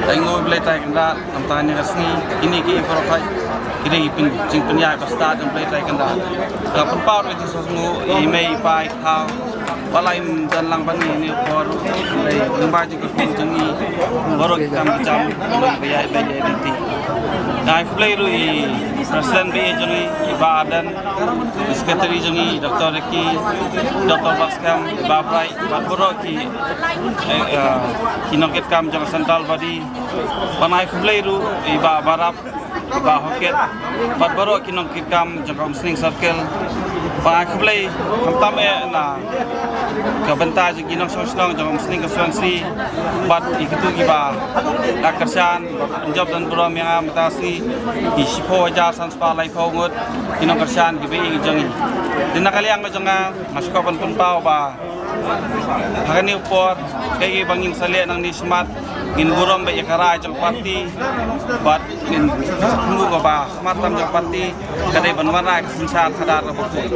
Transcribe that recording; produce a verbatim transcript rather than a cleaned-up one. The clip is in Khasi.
Ai ngu Blei tai kynda, namta ni rasmi, kini ki ipor khai, kini ki pin, jing pin yai basta jong Blei tai kynda. Ka pun pau re jing sos ngu, i mei i pai kau, wala im dan lang ban ni ni por, Blei, ngba jing ka pin jong i, boro ki kam jam, Blei bai yai bai yai di ti. Ngai Blei ru i, President bai jong i, i ba adan, Secretary jong i, Doctor Ricky, Doctor Baskam, Babrai, bad boro ki, eh, eh, ki nongkit kam jong central body. Ban ai khublei ruh i Bah Barap, i Bah Hoket, bad boro ki nongkit kam jong ka Umsning Circle. Ban ai khublei khamtam eh na ka bynta jong ki nongshong shnong jong ka Umsning constituency, bad i kitu ki ba la kyrshan, bad pynjop don burom ïa nga mynta sngi, ki shiphew hajar san spah laiphew ngut ki nongkyrshan ki ba i jong i. Dei na ka liang ka jong nga, nga sngewkmen pynpaw ba ha kane u por, kaei ba ngin sa leh nangne shakhmat, ngin burom bad ïa ka rai jong party, bad ngin khmih ba shakhmat tam jong party ka dei ban wanrah ka synshar khadar kaba khuid.